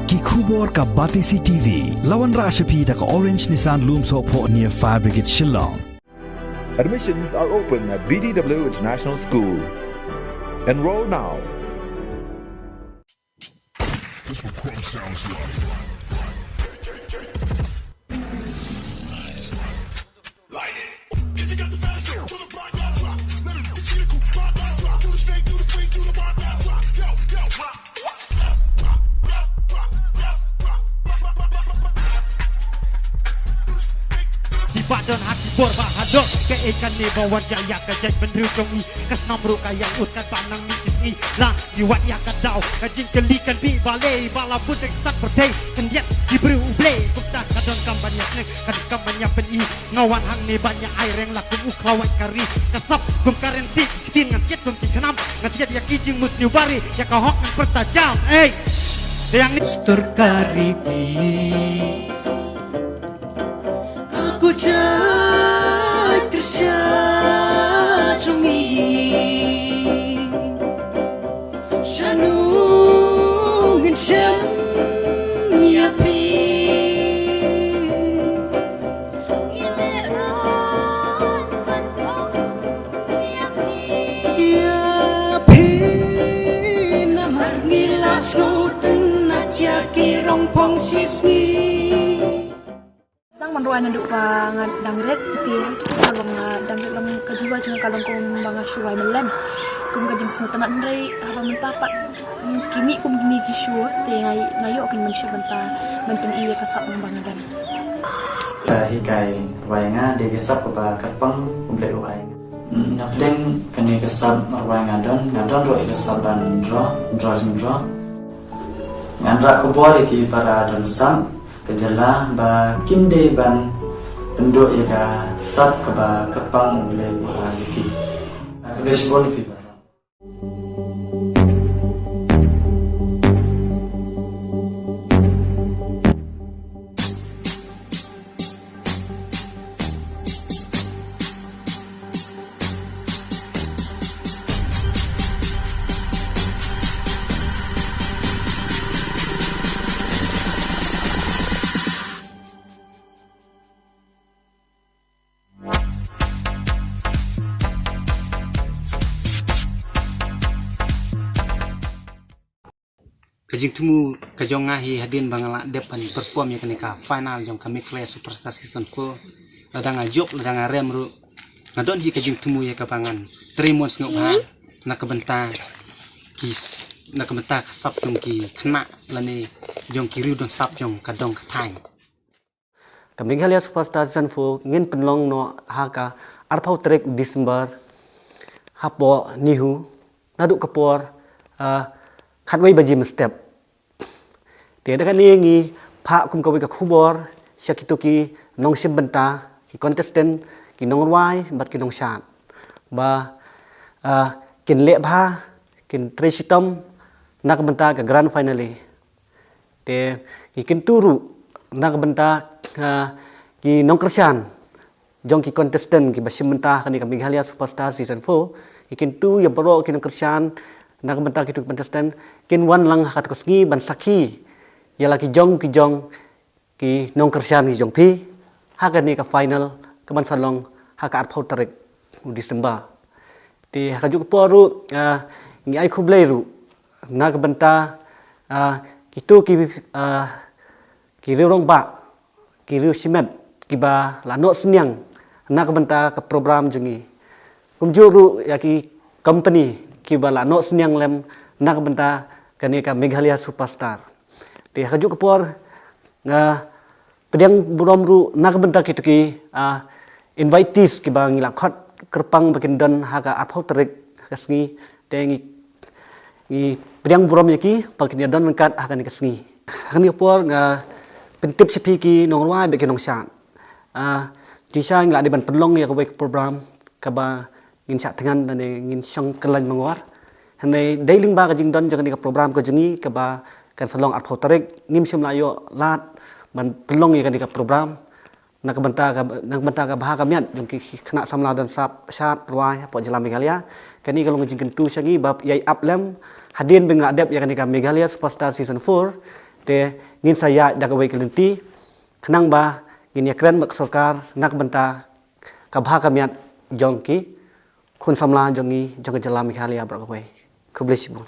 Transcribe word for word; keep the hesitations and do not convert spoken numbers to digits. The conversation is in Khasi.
Ki khubor ka Batesi T V. La wanrah sha phi da ka Orange Nissan Lumsohphoh near Fire Brigade Shillong. Admissions are open at B D W International School. Enroll now. Ki ba don ha ki bor ba hador, ka ei kane ba wan ïa ïa ka jaitbynriew jong ngi. Ka snam ruh ka ïa ut katba nang mih ki sngi. La ngi wad ïa ka daw, ka jingkylli kan bih balei, ba la bun da ki sat pyrthei. Khyndiat ki briew U Blei, kumta ka donkam ban ïa sneng, ka donkam ban ïa pyni. Nga wan hangne ban ïa ai reng la kum u khlawait ka ri. Ka sap kum ka rynti, ki ktien ngan siat kum ki khnam. Ngan siat ïa ki jingmut sniew bari, ïa ka hok ngan pyrta jam. Ei, dang ni stur ka riti. Aku jai kyrsha jong i. Shano ngin shem ïa phi. Ïa phi namar ngi la sngewtynnat ïa ki rong phong shisngi. Sdang ban rwai naduh ba nga dang rit, te ha kitu ka long, ah, dang rit long ka jingwa jong nga ka long kum ba nga shu rwai mlien. Kum ka jingsngewtynnat hynrei haba mynta pat, mm, ki mih kum kine ki show, te nga, nga ïoh kin mynsiem bynta ban pyni ïa ka sap ba nga don. Ka hikai rwai nga dei ka sap kaba kyrpang U Blei u ai nga. Napdeng kane ka sap rwai nga don, nga don ruh ïa ka sap ban draw, draw jingdraw. Ngan rah khubor ïa ki para don sap ka jylla ba kim dei ban pynduh ïa ka sap kaba kyrpang U Blei u ai ïa ki. Khublei shibun ïa phi baroh. Ka jingthmu ka jong nga hi hadien ba nga la dep ban perform ïa kane ka final jong ka Meghalaya Superstar Season four. Lada nga jop, lada nga rem ruh, nga don hi ka jingthmu ïa kaba ngan trei mon sngewbha na ka bynta ki s-, na ka bynta ka sap jong ki khynnah lane jong ki riew don sap jong ka dong ka thaiñ. Ka Meghalaya Superstar Season four ngin pynlong noh ha ka arphew tarik December hapoh NEHU naduh ka por, ah, khatwei baje mynstep. Te da kane ngi phah kum kawei ka khubor sha kito ki nongshim bynta, ki contestant, ki nongrwai bad ki nongshad ba, ah, kin leh bha, kin trei shitom na ka bynta ka grand finale. Te ngi kyntu ruh na ka bynta, ah, ki nongkyrshan jong ki contestant kiba shim bynta ha kane ka Meghalaya Superstar Season four, ngi kyntu ïa baroh ki nongkyrshan na ka bynta kito ki contestant kin wan lang ha kata ka sngi ban sakhi ïa la ki jong ki jong ki nongkyrshan ki jong phi ha kane ka final kaban sa long ha ka arphew tarik u December. Te ha kajuh ka por ruh, ah, ngi ai khublei ruh na ka bynta, ah, kito ki, ah, ki riew rangbah, ki riew shimet kiba la noh synñiang na ka bynta ka program jong ngi. Kumjuh ruh ïa ki company kiba la noh synñiang lem na ka bynta kane ka Meghalaya Superstar. Te ha kajuh ka por nga pdiang burom ruh na ka bynta kito ki, ah, invitees kiba ngi la khot kyrpang ba kin don ha ka arphew tarik ka sngi. Te ngi, ngi pdiang burom ïa ki ba kin ïa don ryngkat ha kane ka sngi. Ha kane ka por nga pyntip sha phi ki nongrwai bad ki nongshad. Ah, jingshisha ngi la dei ban pynlong ïa kawei ka program kaba ngin shah thngan lane ngin shong kyllaiñ mangor. Hynrei dei lyngba ka jingdon jong kane ka program ka jong ngi kaba kan sa long arphew tarik, ngim shym la ïoh lad ban pynlong ïa kane ka program. Na ka bynta ka, na ka bynta ka bha ka miat jong ki khynnah samla don sap shad rwai hapoh jylla Meghalaya. Kane ka long ka jingkyntu sha ngi ba ïai ap lem hadien ba ngi la dep ïa kane ka Meghalaya Superstar Season four. Te ngin sa ïaid da kawei ka lynti khnang ba ngin ïakren bad ka sorkar na ka bynta ka bha ka miat jong ki khun samla jong ngi jong ka jylla Meghalaya baroh kawei. Khublei shibun.